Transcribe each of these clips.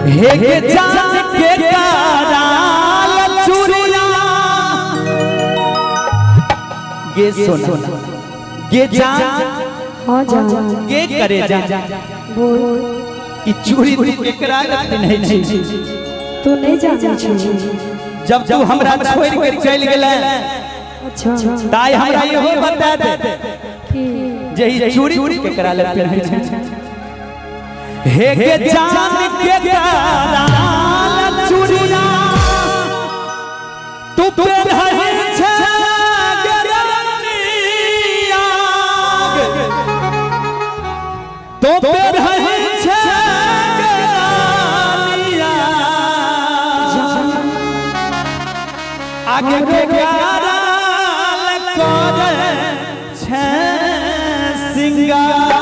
हे के जान के कराल चूड़िया गे सोना गे जान हाँ जान गे करे जा। बोल। ई चूड़ी तू केकरा रखने नहीं छी? तू नहीं जाने छी। जब तू हमरा छोड़ के चल गेले। अच्छा। ताई हमरा इहो बता दे की जे ई चूड़ी तू केकरा ले पिन्है छी। हे के जान के कराल चूड़िया तू पेन्है छे गरनिया, तू पेन्है छे गरनिया, आगे के कराल करे छे सिंगार।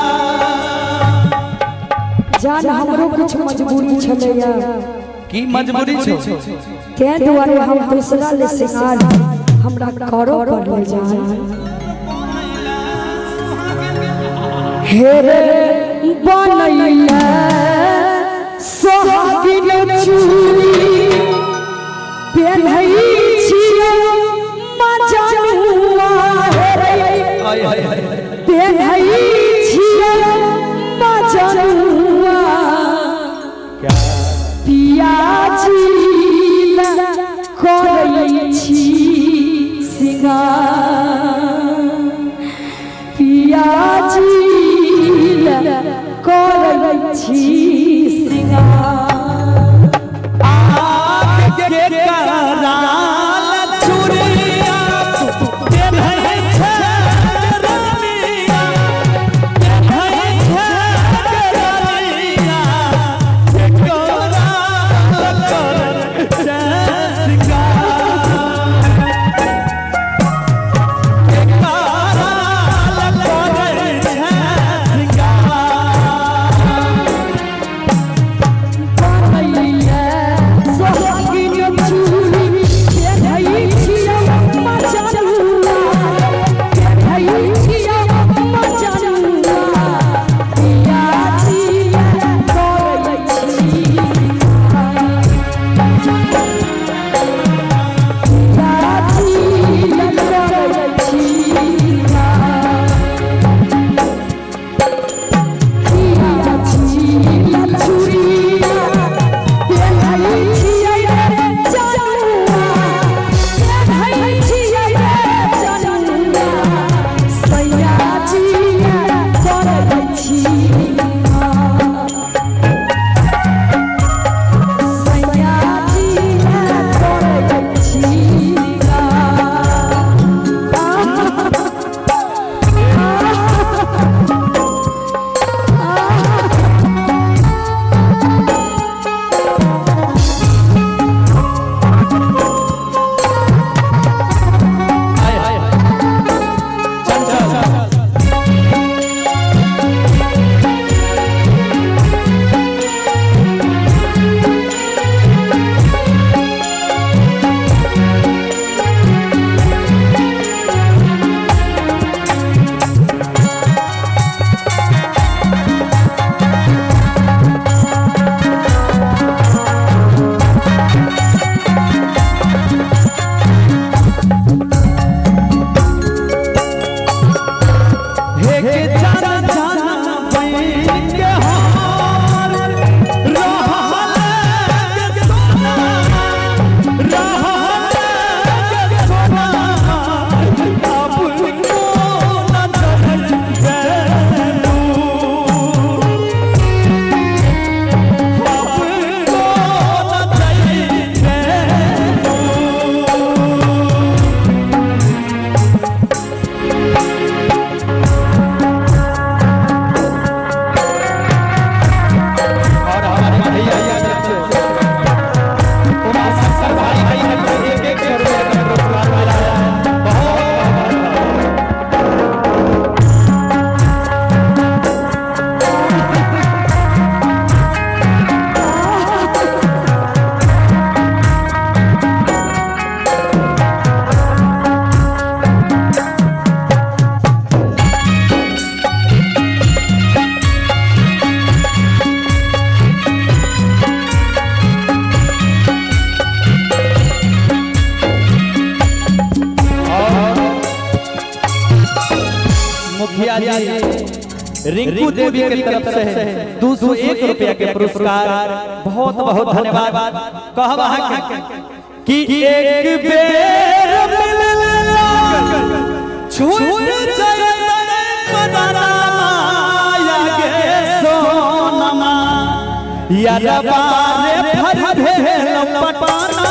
जान हमरो कुछ मजबूरी छलैया। की मजबूरी छौ? तें दुआरे हम दूसरा ले सिंगार हमरा करो पड़ले जान। हे रे बनैला सोहागिन चूड़ी पेन्है छियै मजनुआ, हे रे पेन्है छियै मजनुआ, पियाजी करै छी सिंगार, पियाजी करै छी सिंगार। आग के कराल चूड़िया तू पेन्है छे रनिया, पेन्है छे रनिया, केकरा करै छे सिंगार, केकरा करै छे सिंगार। भैया जी रिंकू देवी के तरफ से 201 रुपया के पुरस्कार, बहुत बहुत धन्यवाद। कहब अहाँ के कि एक बेर छूट सोनमा यार बारे भर भेल पटाना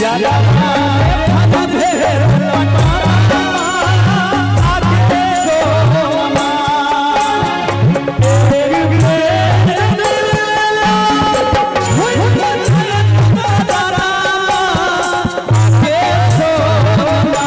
यार भर भेल पटाना आगे सोनमा एक बेर छूट आगे सोनमा।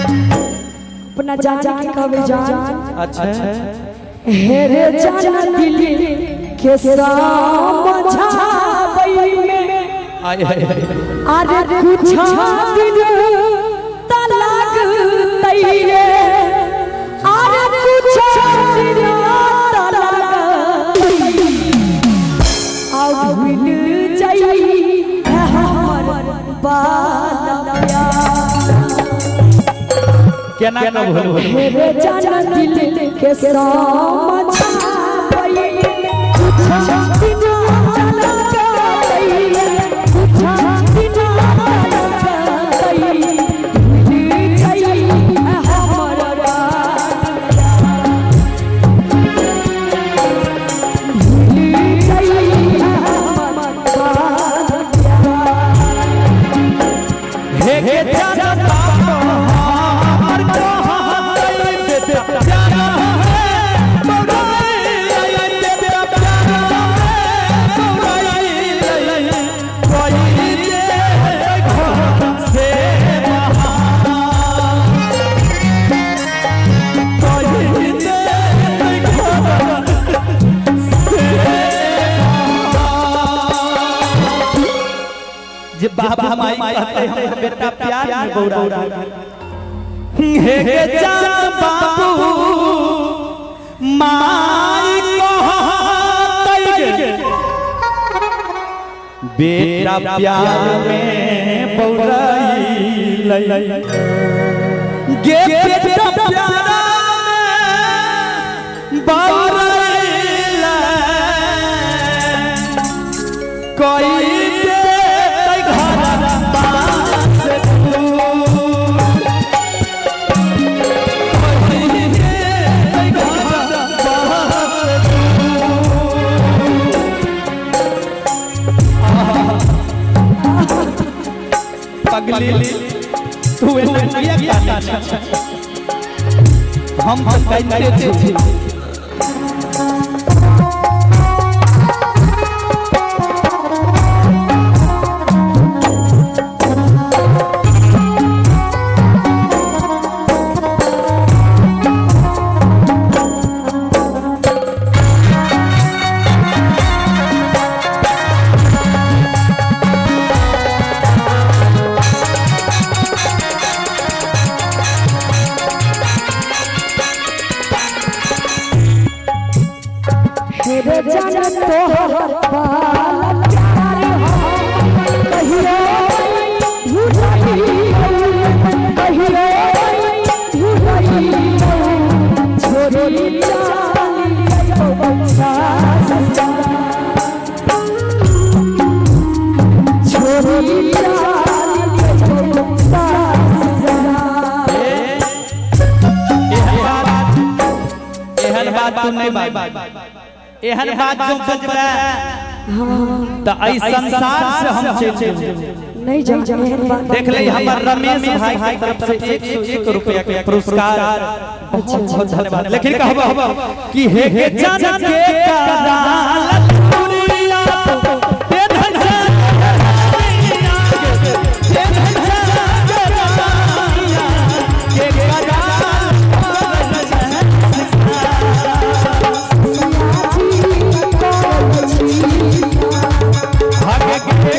अपना जान के कहबे जान। अच्छा हे रे जान दिल के समझाबै में आए आए अरे कुछ दिन तलाक तैरे अरे कुछ दिन तलाक आउ भूल जाई हमर बालया केना न भूल मेरे जान दिल के समझाबै कुछ दिन तलाक तैरे कुछ दिन तलाक तैरे भूल जाई हमर बालया भूल जाई हमर बालया। हे हे जान हमर कहतै बेटा प्यारा है बौराई बेटा प्यारा है बौराई कोई दे घर से बाहर कोई दे घर से बाहर। जे बाबा माई कहते हमर बेटा प्यार में बौरा हे हे जान बाबू माई कहतै गे बेटा प्यार में बौराई गे बेटा प्यार में बौराई कोई दे घर बास दूर पगली तू एना किया काने छै? हम तो कहते छी हेरे जान तोहर बाल प्यार हम कहियो भुलई कहियो भुलई छोड़ी चाली छोड़ी चाली। बात तू नहीं बाज, एहन बात जो बजबे त एहि संसार से हम चलि जेबै। नहीं जा एहन बात। देख ले हमर रमेश भाई के तरफ से 101 रुपया के पुरस्कार, बहुत बहुत धन्यवाद। लेकिन कहब कि हे के जान के कराल दुनिया ते धन ते धन के कराल। भाग्य के